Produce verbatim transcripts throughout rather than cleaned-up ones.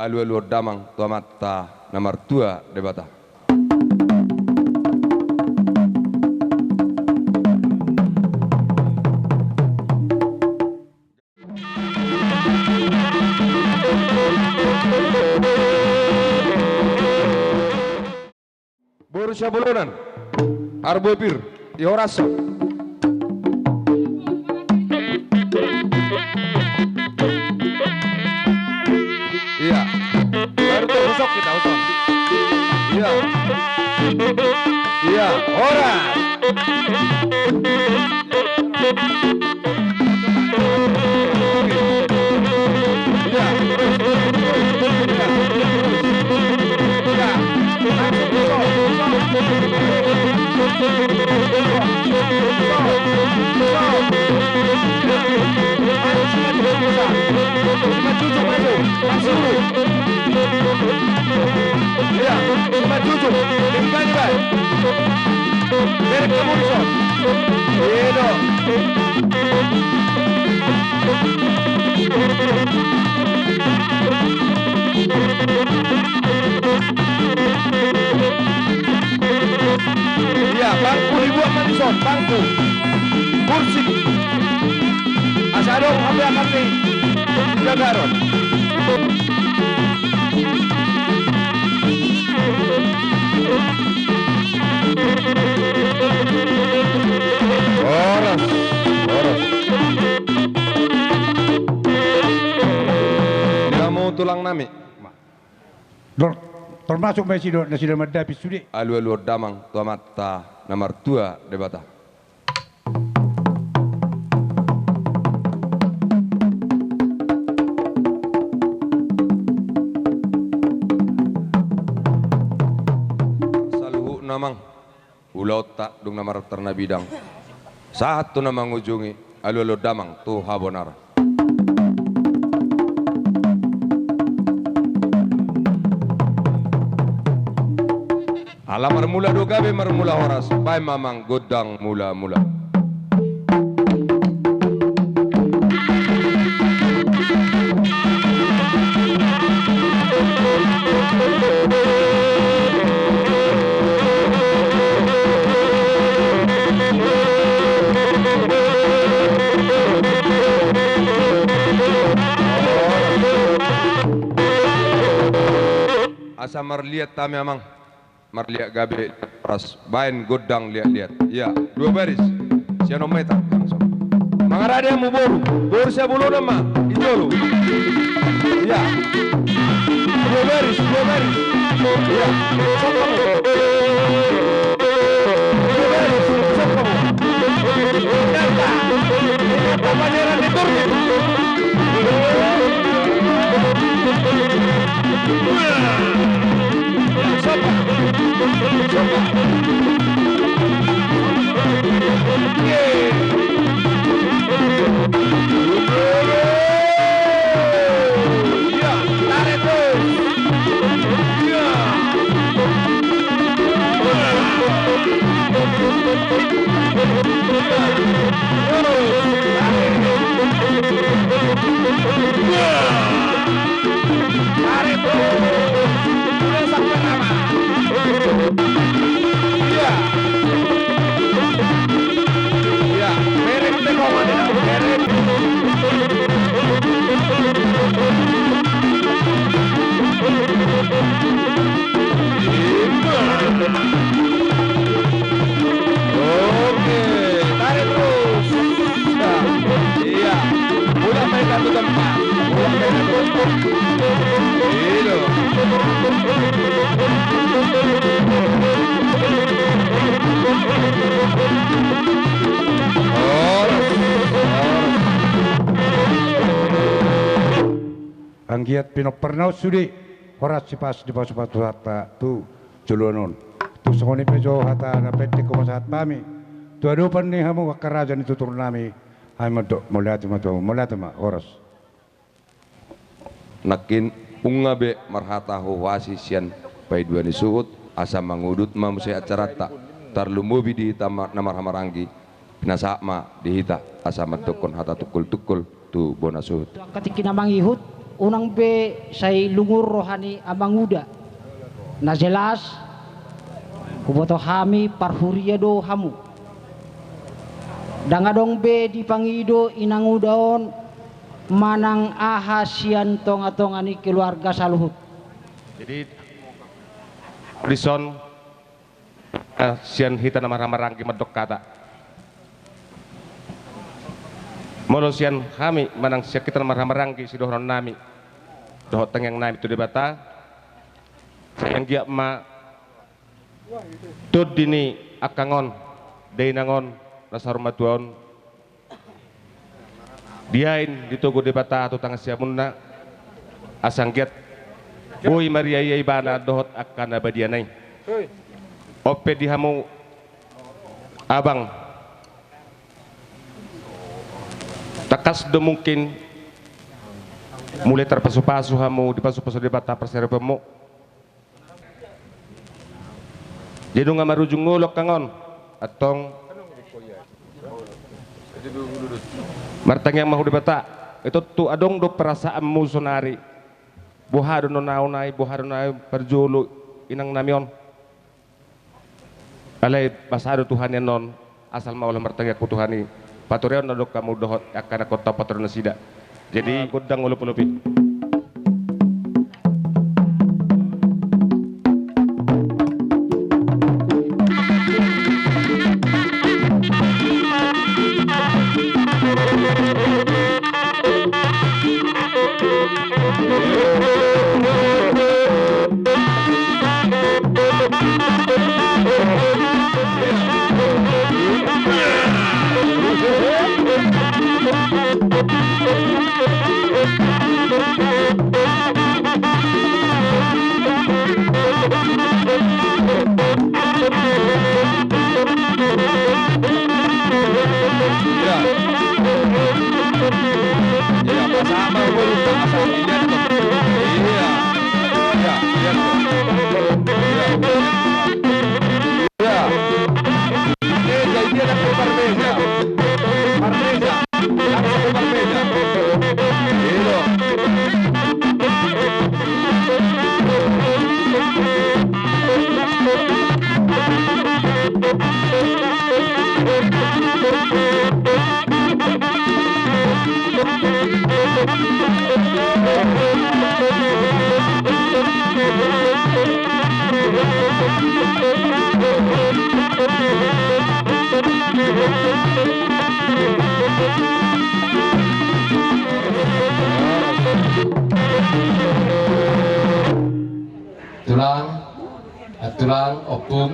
alualuhon damang tu Amanta na martua Debata. Boru Siabolonan, Arbo Epir, di Horas. Iya. Baru tuh, husok kita, husok. Iya. Iya, Horas. Iya, cuma jujur, tinggal, Bang. Derek kamu di son. Iya, dong. Iya, bangku dibuat ma di son, bangku. Kursi. Asa adong hape akan ni jagaron. Horas, horas. Di hamu tulang nami. Dor, termasuk ma i sidok nasida mandapot sude. Alualuhon damang tu Amanta na martua Debata. Saluhutna, Amang. Ulaonta dung na martarna bidang, sahat tu na mangujungi, alualuhon damang tu habonar. Ala marmula do gabe, marmula horas, baen ma, Amang, gondang mula-mula. Asa marliat hami, Amang. Marliat gabe, horas, baen gondang liat-liat. Iya, dua baris. Sian on ma hita langsung. Mangarade hamu boru, boru Siabolonan ma, di jolo. Iya. Dua baris, dua baris. Iya. Sop hamu. Dua baris, sop hamu. Inanta. Inanta pangeran di Turki. Oke, tarik terus. Nah, iya. Ulang main satu tempat. Ulang main satu tempat. Iya. Horas. Horas. Anggiat pinomparna on sude, horas sipasu-pasu hata tu joloan on. Tung songon i pe jo hata na pendek hupasahat hami tu adopan ni hamu angka raja ni tutur nami, hami mandok mauliate ma tu hamu, mauliate ma, horas. Nangkin nunga be marhata huhuasi sian paidua ni suhut, asa mangudut ma muse acaranta, tarlumobi di hita ma-, na marhahamaranggi, pinasahat ma di hita asa mandokkon hata tungkol-tungkol tu bona suhut. Tu angka tingki na mangihut, Unang be sai lungun roha ni amanguda. Na jelas, huboto hami parhuria do hamu. Ndang adong be dipangido inanguda on manang aha sian tonga-tonga ni keluarga saluhut. Jadi, dison, eh, sian hita na marhahamaranggi mandok hata. Molo sian hami manang sian hita na marhahamaranggi sidohonon nami dohot tangiang nami tu Debata, sai anggiat ma tondi ni angka on, dainang on, na saur matua on, diain ditogu Debata tu tangan siamunna, asa anggiat boi marria ia ibana dohot angka na badiana i. On pe di hamu abang, tangkas do mungkin mulai tarpasupasu hamu, dipasupasu Debata parserahanmu. Jadi nunga marujung ngolu angka on, antong martangiang ma hu Debata. Ito tu adong do perasaanmu sonari, boha do na naon ai, boha do na naon parjolo inang nami on. Alai basa do Tuhan i annon, asal ma olo martangiang tu Tuhan i. Paturehon na do hamu dohot angka anakhonta, paturehon nasida. Jadi gondang olo polopi. Tulang, tulang, ompung,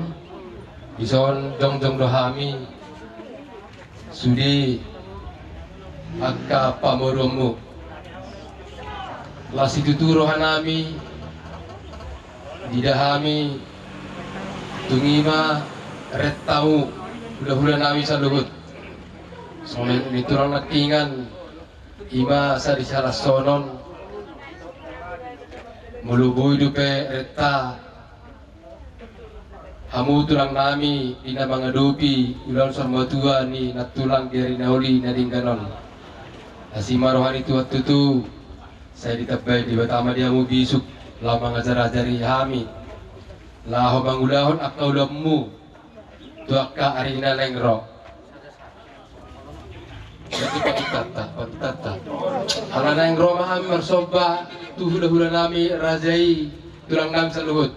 dison jongjong do hami sude angka pamoruonmu. Las situtu rohanami, diida hami tung i ma rentamu, hulahulanami saluhut. Songon i tulang nangkiningan, i ma sada sihalashon on. Molo boi dope renta hamu tulangnami di na mangadopi ulaon saur matua ni nantulang di ari na uli na denggan on, asi ma roha ni Tuhan tutu. Sai ditambai Debata ma di hamu bisuk laho mangajarajari hami laho mangulahon angka ulaonmu tu angka ari na naeng ro. Jadi pangkitanta, pangkitanta. Ala naeng ro ma hami marsomba tu hulahulanami raja i, tulangnami saluhut.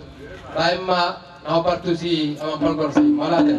Baen ma na hombar tusi amang pargonsi, mauliate.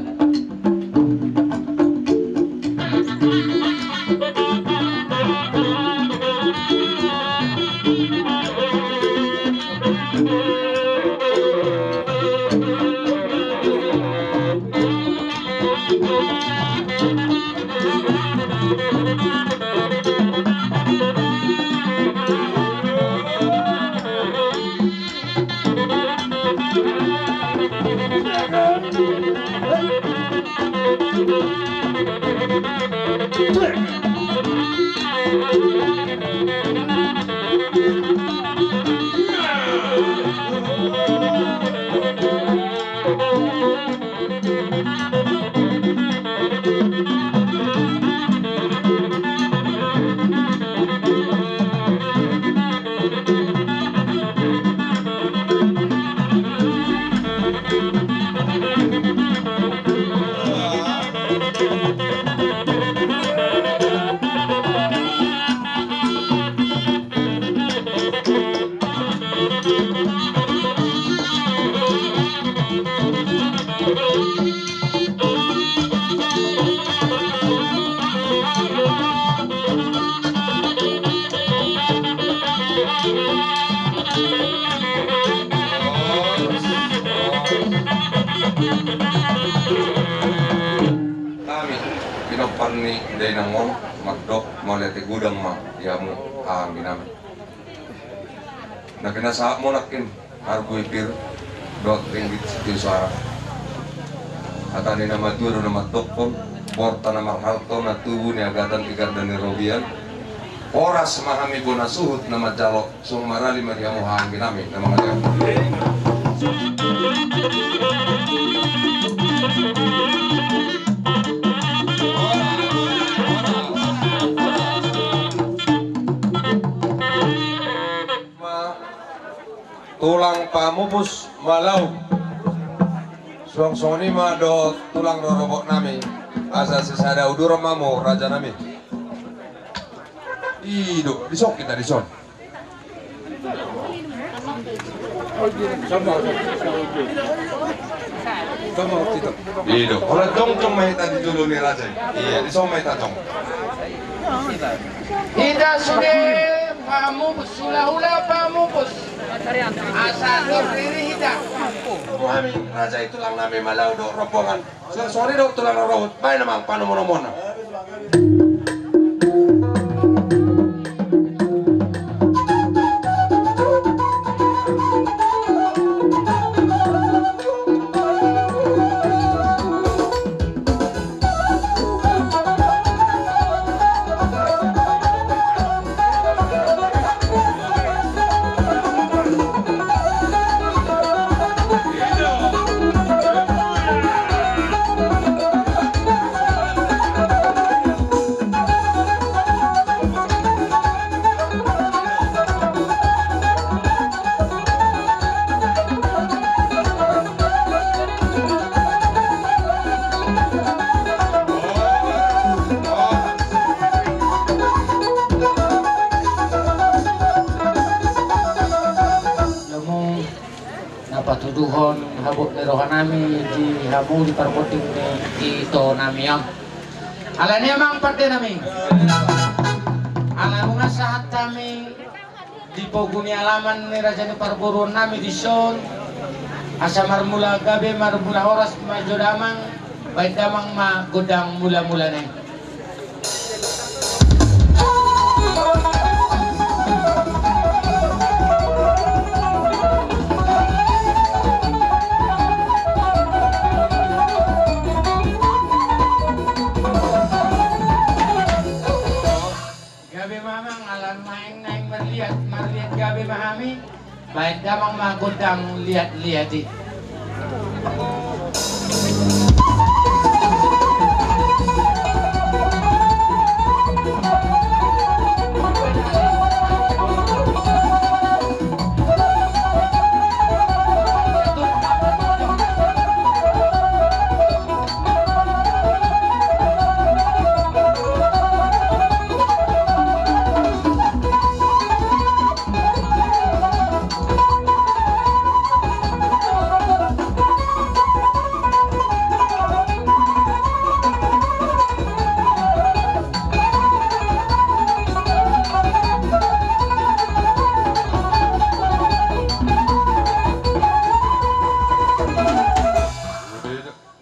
Hami, pinompar ni dainang on, mandok mauliate godang ma di hamu haha anggi nami. Na pinasahatmu nangkin, marga i pir, dohot ringgit sitio soara. Hata ni na matua do na mandokkon, borta na marhalto, na tubu niagatan, di garda ni robean. Horas ma hami bona suhut na manjalo, songon marali ma di hamu haha anggi nami, na mangalean. Ma, tulang pamupus Malau. Suang songon i ma dohot tulang rorobot nami. Asa sisada uduran ma hamu raja nami. I do, dison hita dison. I do, holan jongjong ma hita di jolo ni raja i. Ia, dison ma hita jongjong. Hita sude pamupus, hulahula pamupus. Asa tor riri hita. Hami raja i tulang nami Malau dohot rombongan. Suang songon i dohot tulang rorobot, baen amang panomunomuonna. Lomo na patuduhon habot ni roha nami di hamu di parponding ni ito nami on. Alani i amang pande nami, ala nunga sahat hami di pogu ni alaman ni raja ni parboruon nami dison, asa marmula gabe marmula horas ma jo damang, baen damang ma godang mulamulana i. Gabe ma amang, ala naeng naeng marliat, marliat gabe ma hami. Baen damang ma gondang liat-liat i.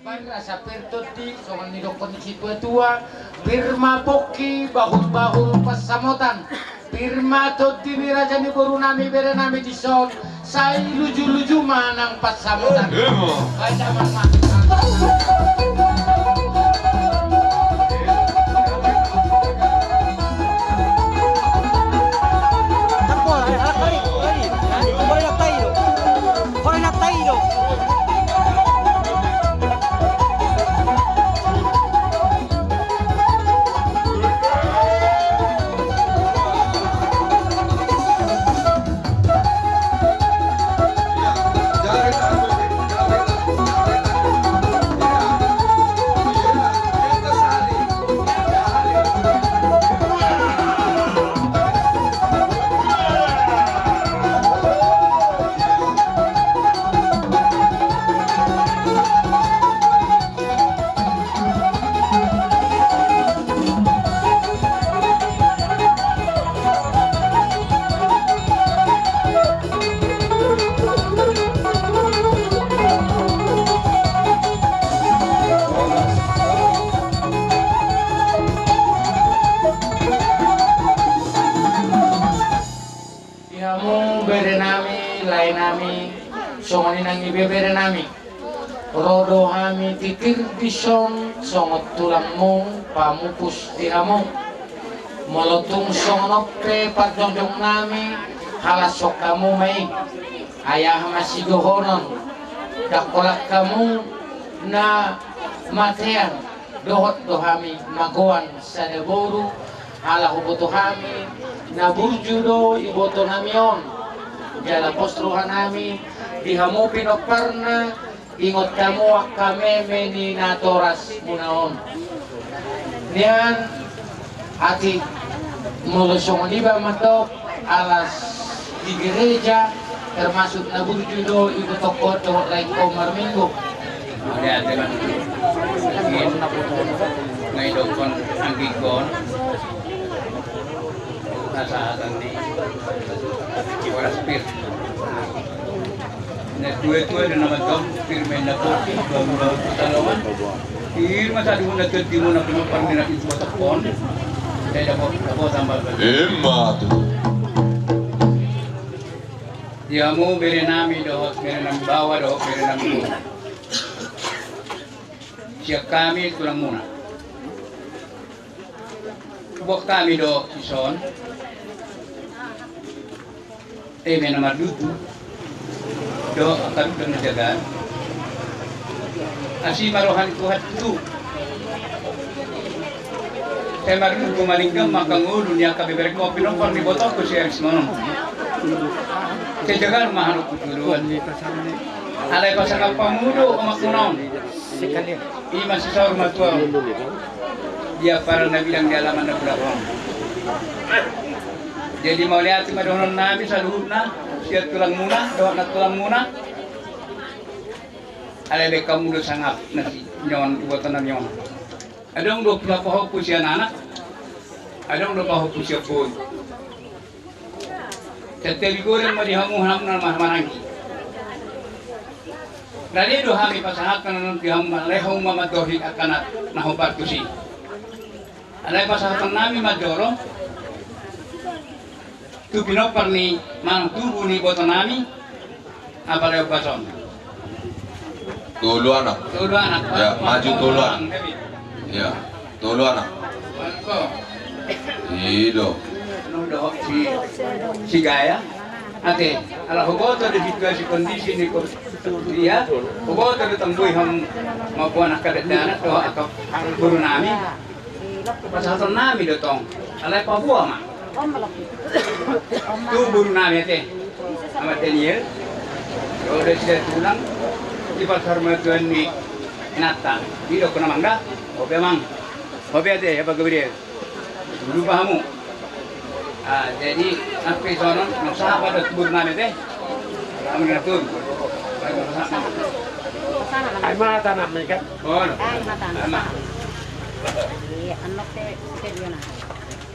Baen rasa pir tondi, songon nidokkon ni situatua, pir ma pongki, bahulbahul pansamotan, pir ma tondi ni raja ni boru nami, bere nami dison, sai lujuluju ma nang pansamotan. Baen damang ma. Lae nami, songon i nang ibebere nami. Ro do hami titir dison songon tulangmu, pamupus di hamu. Molo tung songon on pe parjongjong nami, halashon hamu ma i. Ai aha ma sidohonon, ndang holan hamu na matean, dohot do hami magoan sada boru, ala huboto hami na burju do iboto nami on. Jala pos roha nami di hamu pinomparna, ingot hamu angka meme ni natoras muna on. Nian atik molo songon i ba mandok, alas di gereja, termasuk na burju do iboto on dohot lae on marminggu. Oke, ate, Bang. Mungkin na idokkon anggikon, na sahatan ni Horas Pir. Na tua-tua do na mandok, pir ma inna potik, bahu-bahu tu salongan. Pir ma saluhutna tondimuna pinompar ni na iboto on. Sai dapot, dapot tambal balik. Ima tutu. Di hamu bere nami dohot bere nami baoa dohot bere nami boru. Sian hami tulangmuna. Huboan hami do dison eme na mardutu dohot angka dudang na jagar. Asi ma roha ni Tuhan tutu. Sai mardutu maninggang ma angka ngolu ni angka beberek, pinompar ni ibotongku si Aris Monon. Sai jagar ma hamu tu joloan. Alai pasangap hamu do omakmuna on. Ima si saur matua on. Di amparan na bidang, di alaman na bulak on. Jadi mauliate ma dohonon nami saluhutna, sian tulangmuna dohot nantulangmuna. Alai baen hamu do sangap na si nion iboto nami on. Adong do pahompu sian anak, adong do pahompu sian boru. Tenteri goreng ma di hamu, hamu na marhahamaranggi. Rade do hami pasahathon on di hamu, alai hamu ma mandok angka na hombar tusi. Alai pasahaton nami ma jolo tu pinompar ni manang tubu ni iboto nami. Apala ombas on. Tolu anak. Tolu anak. Ya, maju tolu anak. Ya, tolu anak. I do. Nung dohot si, si Gaya. Ate, ala huboto do situasi kondisi ni ko-, ia, huboto do tong boi hamu mamboan angka dakdanak dohot angka boru nami. Pasahaton nami do tong. Alai paboa ma. Tu boru nami ate. Amak Daniel. Ro do nasida tulang. Di pasahat ma tuan ni inanta. Didokkon amang da. Hobe amang. Hobe ate, Apak Gabriel. Dulu pahamu. Ah, jadi, sampe sonon, nunga sahat ma tu boru nami ate. Aman na tu. Ai mata nami kan. Oh, no. Ai mata. Ai mata. Iya, anak te, te dia na.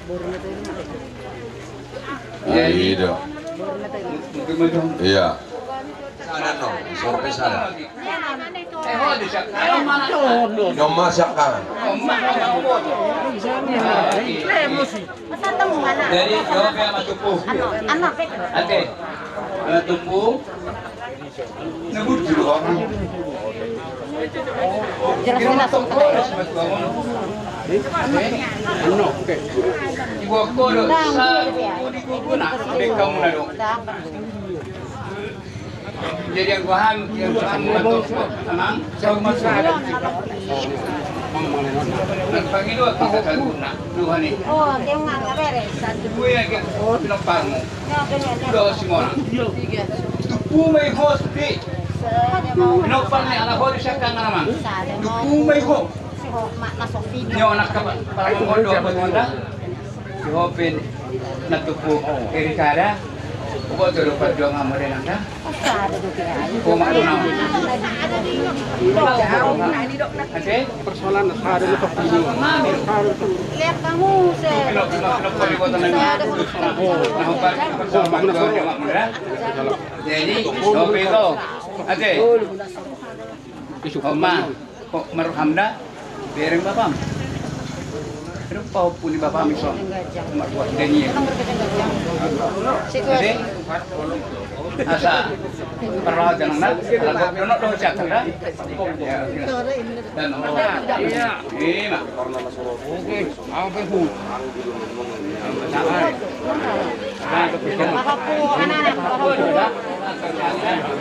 Boruna tolu ma. Jadi, iya. Boruna tolu. Iya. Sada no, sorpe sada. Noma siap kan? Jadi, jawab ya, Mas Tupu. Ate, Mas Tupu. Jadi yang paham, yang paham, tenang. Saya masuk ada. Pangido kita kalau guna, Tuhan ini. Oh, dia nggak beres. Gue yang kita pinompar. Dos simona. Tubu ma i ho sude. Pinompar ni ala ho di sian hami, amang. Tubu ma i ho. Nyo anak ka pa-, parangon do, apa tu da? Si Hopin na tubu eri kada. Obat tu do perjuangan modern da. Omat tu nama. Oke? Persoalan ada lepas dulu. Lihat kamu, se. Jadi, kopi itu. Ate. Oma, ko marham da, bereng bapam. Kenapa puli bapam ison? Marbuat Daniel. Ate. Asa parroha jangan na ala donok do siap na. Ima. Pahoku anak, pahoku.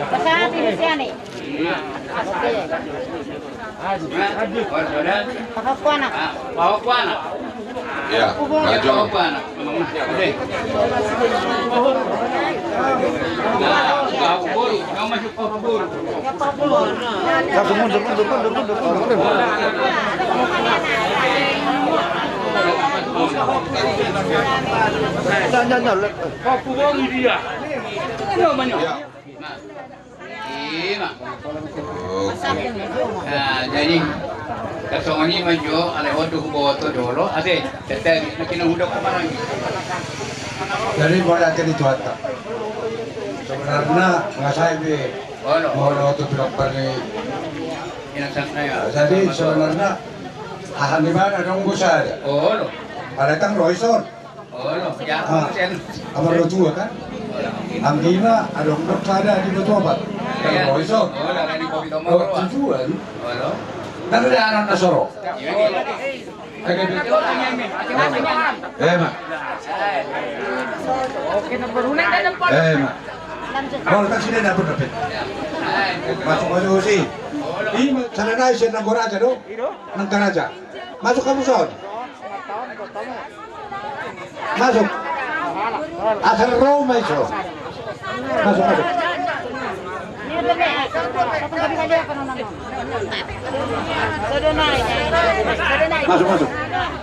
Pasahat ini sian i. Pahoku anak. Pahoku anak. Ya, maju. Pahoku anak. Pahoku boru, yang masuk pahoku boru. Mundur, mundur, mundur, mundur, mundur. Pahoku boru dia. Namanya. Ya. Ima. Oke. Nah, jadi, tarsongon i ma jo, alai on do huboto jolo, ate, tete, na kina hudok kemarin. Jadi, mauliate di Tuhanta. Sebenarna, nga sai be, olo, molo tu pinompar ni. Jadi, sebenarna, aha ni mana dong busa ya? Olo. Ada tang roison. Olo, ya. Ah, sen. Amar tua kan? Olo. Anggina adong dok sada di Batu Opat. Iya. Olo, ison. Olo, kan di Kopi Tomoro. Olo, tujuan. Olo. Kan ada anak nasoro. Iya, iya. Oke, oke. Eh, Mak. Eh, Mak. Olo, kan sini dapur dapur. Masuk, masuk, si. Ima, sana naik, saya nang raja do. Nang raja. Masuk kamu, son. Masuk. Asal Roma iso. Masuk, masuk. Masuk, masuk.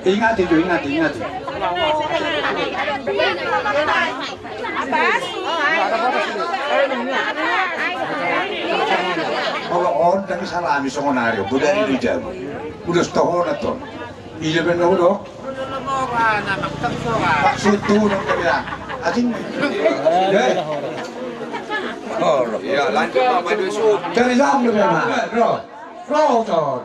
Ingati jo, ingati, ingati. Olo, on, tapi salami songon ari, bodari di jabu. Udah setohon, aton. Iya, benar, udah. Maksud tu nang kaya asing. Eh. Oh, iya, lanjut, Pak, maju, Su. Dari jam tu memang. Bro. Bro, ton.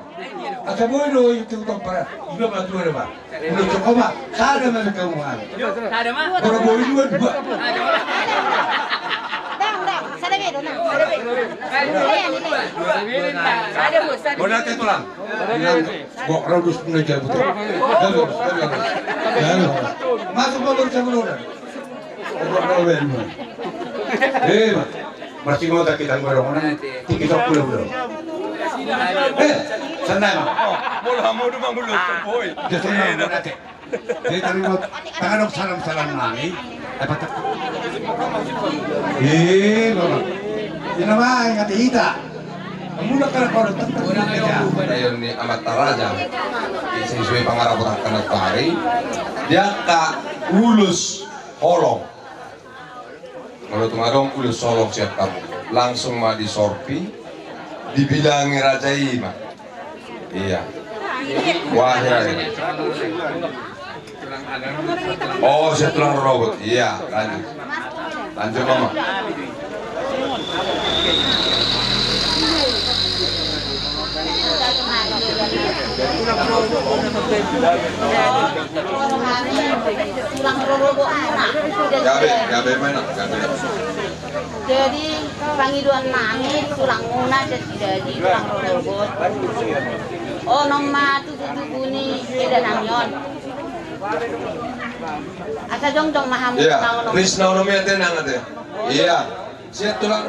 Asa boy do itu tompar. Iba maju ada, Pak. Udah cukup, Pak. Sada maju kamu, Pak. Sada, Pak. Baru boy dua, dua. Dang, dang. Sada beda, nah. Sada beda. Sada beda. Sada beda. Bola ke tulang. Gok rodus na jabu tu. Galos, galos. Galos. Masuk, masuk, masuk, masuk. Gok rodus na. Eh, Mak. Masih mau tak kita ngorong, nah. Tiki sok pulo, pulo. Eh, sana, Mak. Bola mau tu, Bang, belum. Boy. Dia sana, Mak. Jadi, tarima tangan dong, salam-salam nami. Apa tak? Eh, Bapak. Ina ma, ingat hita. Mula kala kau datang, datang. Ayo ni amat taraja. Sesuai pangarap orang kena tari. Dia ka ulos holong. Molo tung adong ulos holong sian hamu, langsung ma disorpi, dibilangi raja i ma. Iya. Wah, iya, iya. Oh, sian tulang rorobot. Iya, lanjut. Lanjut, Mama. Gabe, gabe mana? Gabe. Jadi, pangidoan nami, tulang muna, jadi, jadi tulang rorobot. Onom ma tugu-tugu ni eda nami on. Asa jongjong ma hamu. Iya, please, na onom ya, tenang aja. Iya. Siap, tulang.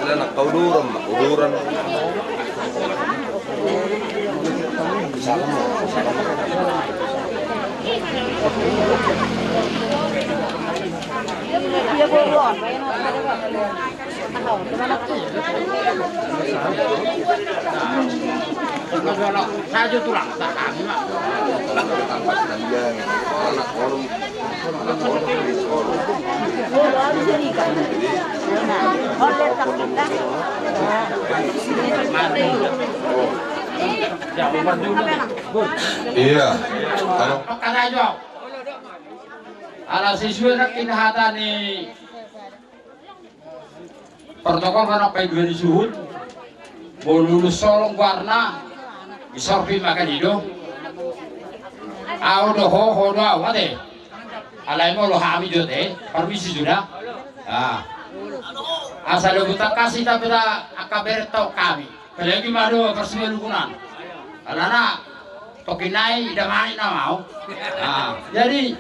Sudah nak kau duram, nak kau duram. Iya. Halo. Ala sesuai nangkin hata ni protokol, karena paidua ni suhut, molo ulos holong goarna, disorpi ma kan i do. Au do ho, ho do au, ate. Alai molo hami jo te, permisi sudah. Ah. Asa lobi tangkas hita pe da angka berenta on hami. Apalagi ma do parsimalungun an. Alana tongkin nai damani nama au. Ah, jadi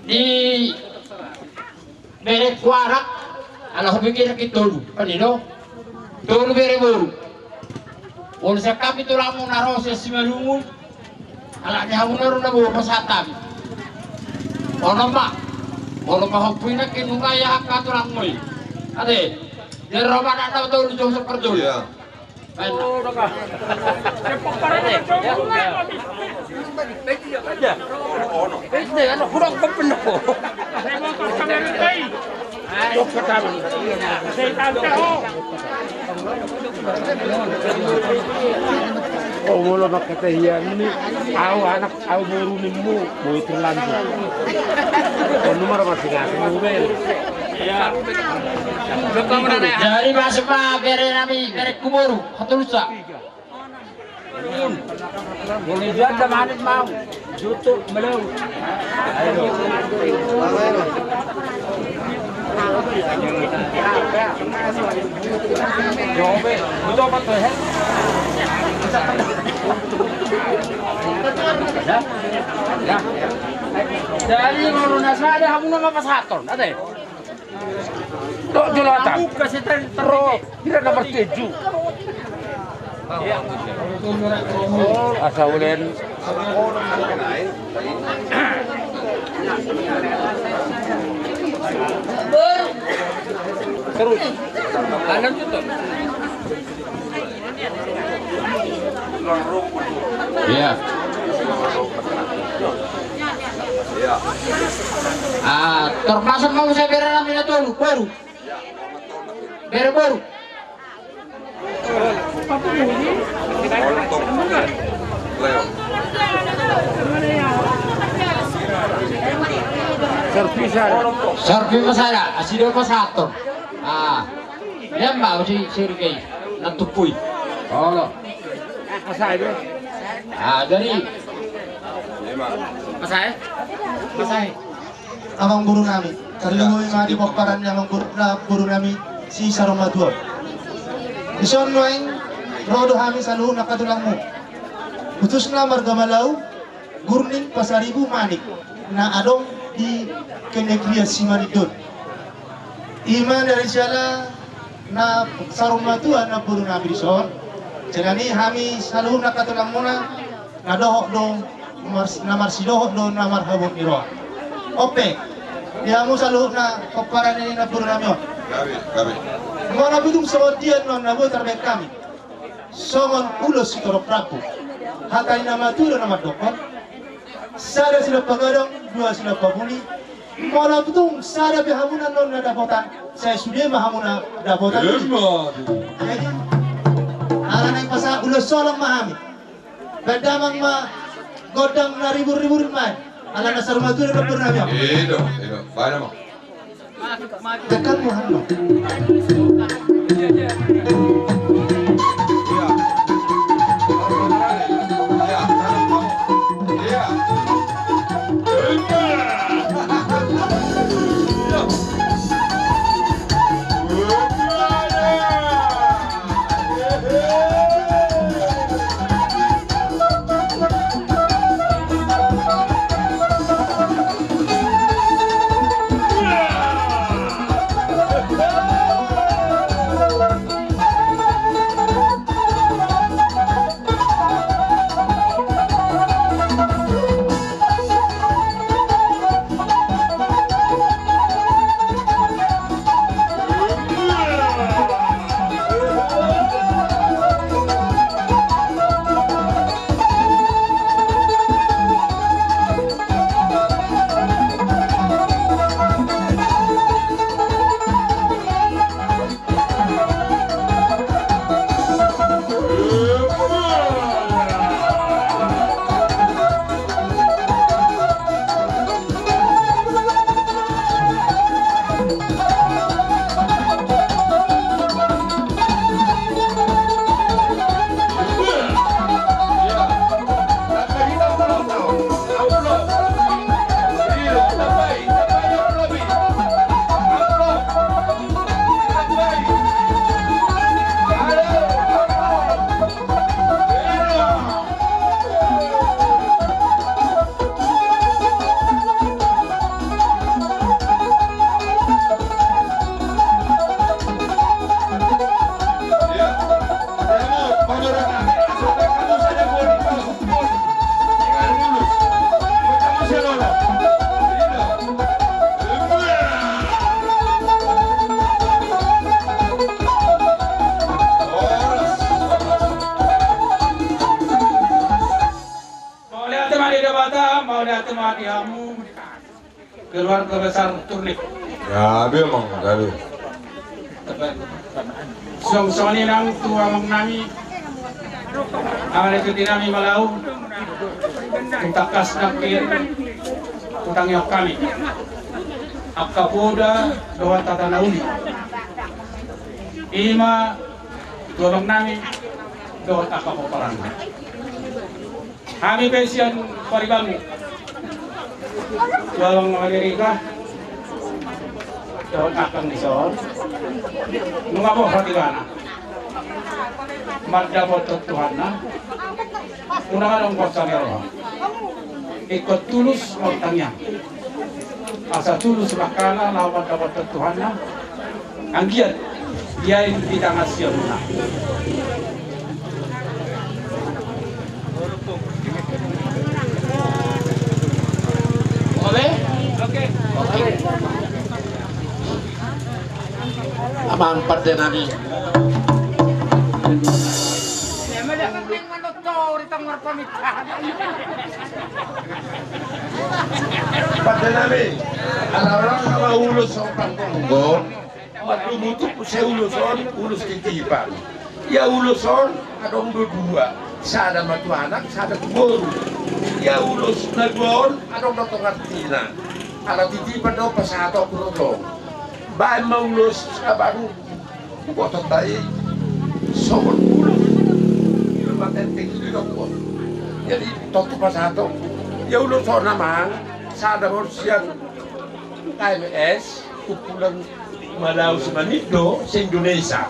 di bere kuarak, ala hupikir ke tolu, kan i do? Tolu bere boru. Olo sian hami tulangmu na ro sian Simalungun. Ala ni hamu na ro na boru pasahat hami. Ono ma. Ono ma hompu i nangkin nunga ia angka tulangmu i. Ate. Dia ro ma anak na tolu jong saparjolo. Iya. O molo mangkataion ni au anak, au boru nimmu, boi terlanjur. Olo ma ro masing-asing. Jadi masuk ma bere nami, bere ku boru, hatolusa. Boleh jadi manis mau. Jutuk melu. Jobe, butuh apa tuh, he? Ya. Ya. Jadi, molo na sada, hamu nama pasahaton, ate? Tok jolatan. Ro, tidak ada bertuju. Asa ulen. Terus. Kanan tuh, tuh. Iya. Ah, termasuk mau saya bere nami na tolu, boru. Bere boru. Servis ada. Servis masih ada. Asi do pasahaton. Ah. Ia ma si Sergei na tumpui. Olo. Masa i do. Ah, jadi. Masa i? Masa i. Amang boru nami, tarlumobi ma di pomparan ni amang boru, na boru nami si Saur Matua. Dison nuaeng ro do hami saluhutna angka tulangmu. Khususna marga Malau, Gurning, Pasaribu, Manik, na adong di Kenegrian Simanindon. I ma dari siala na Saur Matua na boru nami dison. Jadi hami saluhutna angka tulangmuna na dohot do, mars-, na marsidohot do na marhabot ni roha. Ope, di hamu saluhutna pomparan ni na boru nami on. Gabe, gabe. Molo tung songon dia nuaeng na boi tarbahen hami. Songon ulos sitorop rambu. Hata ni na matua do na mandokkon. Sada silompa godang, dua silompa buni. Molo tung sada pe hamuna nuaeng na dapotan, sai sude ma hamuna dapotan. Emma. Jadi, ala naeng pasahat ulos holong ma hami. Baen damang ma gondang na ribur-ribur i ma i. Ala na Saur Matua do na boru nami on. I do, i do. Baen damang. Tekan Muhammad. Keluarga besar Turnip. Ya, dia mang, gabe. Song soni nang tu amang nami, amang itu dinami malau, tu tangkas nangkin, tu tangiang hami. Angka poda, dohot tata na uli. Ima, tu amang nami, dohot angka pomparanna. Hami pe sian paribanmu. Tu amang Amerika. Dohot angkang dison. Nunga boha ibana. Mandapothon Tuhanna. Unang adong bosa ni roha. Ingkon tulus martangiang. Asa tulus ma hita laho mandapothon Tuhanna. Anggiat ia i di tangan siamunna. Amang pande nami. Pande nami, ala orang na maulos sompang tonggo. Marlumutuk muse ulos on, ulos titipan. Ia ulos on adong do dua, sada ma tu anak, sada tu boru. Ia ulos na dua on adong do tong artina. Ala titipan do pasahaton do tong. Baen ma ulos abang, botohon ma i songon ulos. Ima tenteng i do tong. Jadi tontu pasahaton. Ia ulos on amang, sada ma on sian K M S, kumpulan Malau Simanindo se-Indonesia.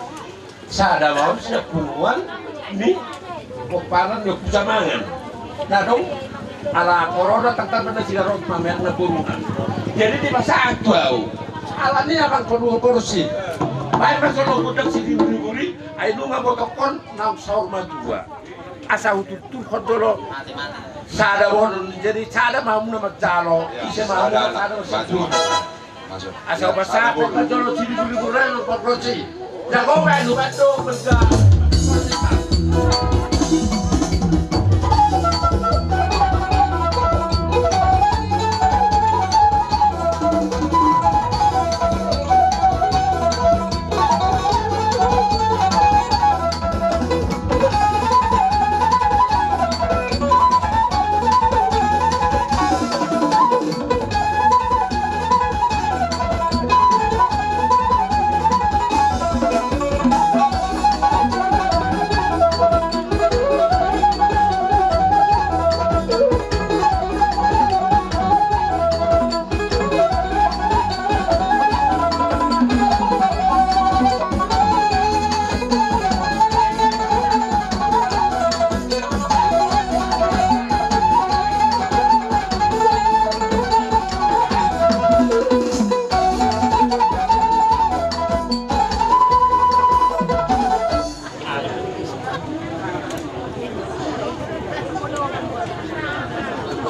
Sada ma on sian punguan ni pomparan ni Ompu Samangan. Na adong ala corona tangkas ma nasida ro mamereng na boruna. Jadi dipasahat tu ahu. Alani amang, paduahon borsi. Baen ma songon gondang siriburiburan, ai nunga botohon naung saur matua. Asa huturturhon do olo. Sada ma on, jadi sada ma hamuna manjalo. Ise ma hamuna sada ma on. Asa hupasahat ma jolo siriburiburan, paborsi. Jago baen hubaen do.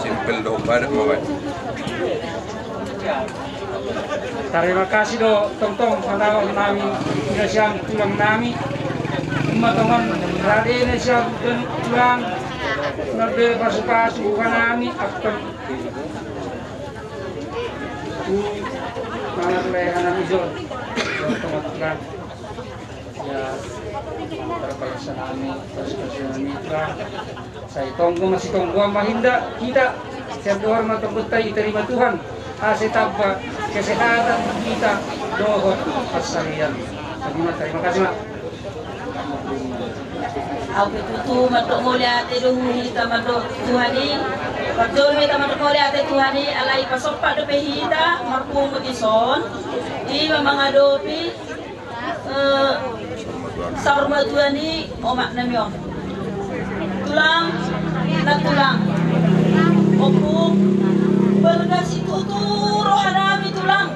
Simpel do, padat ma baen. Tarima kasih do tongtong hata nami na sian tulang nami. Ima tongon rade na sian tulang na be pasupasu hata nami akan tu mangan leha nami jon. Tongon tulang. Ya, terpaksa nami, terpaksa nami, Tuhan. Sai tonggo masih tonggo ma hita, hita. Siap doa ma tonggo tai, terima Tuhan. Asa tamba kesehatan hita, dohot pansarian. Terima, terima kasih, Mak. Au pe tutu mandok mauliate do hita mandok Tuhan i. Parjolo hita mandok mauliate Tuhan i, alai pasompa dope hita marpungu dison. Ima mangadopi Eh, saur matua ni omak nami on. Tulang, nantulang. Ompung, balga situtu roha nami tulang.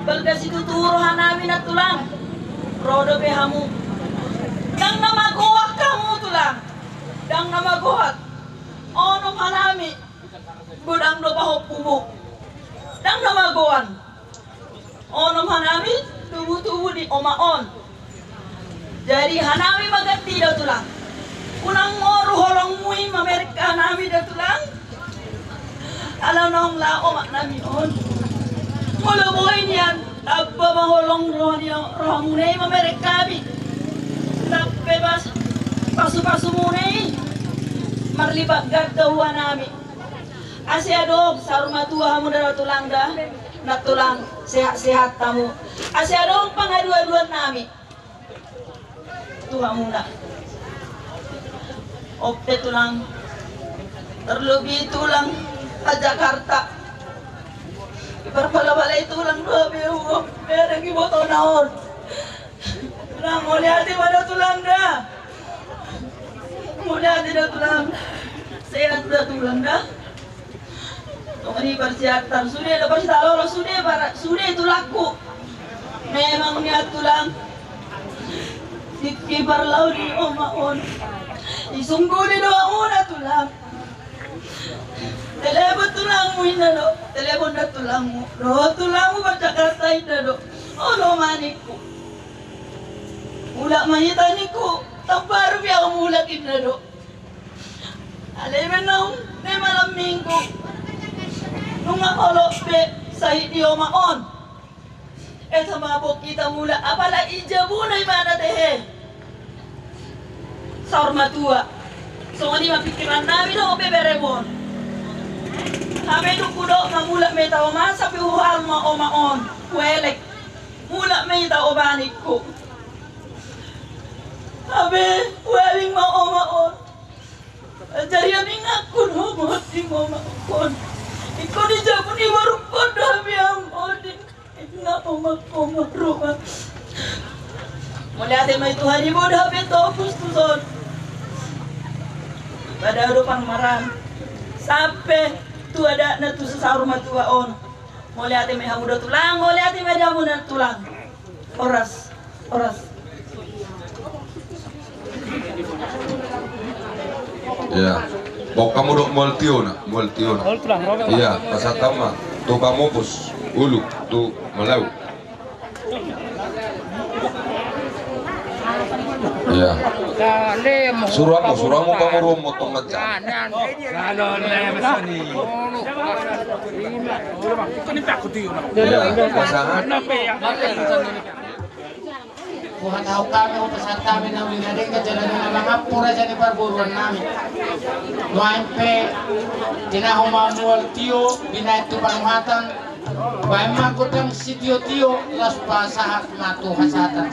Balga situtu roha nami nantulang. Ro dope hamu. Ndang na magoak hamu tulang. Ndang na magoak. Onom hanami. Godang do pahompumu. Ndang na magoak. Onom hanami tubutubu di omak on. Jadi hanami ma ganti do tulang. Unang moru holongmu i mamereng hanami do tulang. Ala naung laho omak nami on. Holong roha ni rohamuna i mamereng hami. Sampe pas pasupasumuna i marlipat ganda huanami. Asa adong saur matua hamu da tulang da. Nantulang, sehat-sehat hamu. Asa adong pangaduaduannami tu hamuna. Onpe tulang, terlebih tulang pa Jakarta. Iparpalapalai tulang do be hubereng ibotona on. Tulang, mauliate ma da tulang da. Mauliate da tulang. Sehat da tulang da. Tong ni parsiatar sude do, parsiatar lolo sude, sude tulangku. Memang nian tulang. Tingki parlau ni oma on, isungguli do hamuna tulang. Telepon tulangmu inna do, telepon da tulangmu. Ro tulangmu pa Jakarta inna do. Olo ma ningku. Mulak ma hita ningku. Tambaru pe au mulak inna do. Alai be naung na malam minggu. Nunga olo be sahit ni oma on. Esa ma boi hita mulak, apala i jabuna ibana tehe. Saur matua. Songon i ma pingkirannami do be berem on. Hape dung hudok ma mulak ma hita oma, sampe huhal ma oma on. Huelek. Mulak ma hita oma ningku. Hape huelek ma oma on. Jadi ami ngakun oma on, di oma on. Ingkon di jabu ni borungkon do ami ama on. Inna oma, oma ruma. Mauliate ma i Tuhan, ibo da hape topus tu son. Pada do pangmaran. Sampe tu adatna tu saur matua on. Mauliate ma i hamu da tulang, mauliate ma i hamu da tulang. Horas, horas. Ia. Bok hamu do mual tiona, mual tiona. Ia, pasahat ma tu pamupus, ulu, tu malau. Ia. Suru hamu, suru hamu pamoruonmu tong aja. Ia, pasahat. Huhatahon hami, hupasahat hami na uli na denggan jala na mangampura jani parboruan nami. Nuaeng pe tinahu ma mual tio binaen tu panuhatan. Baen ma gondang sitiotio laos pasahat ma tu hasahatan.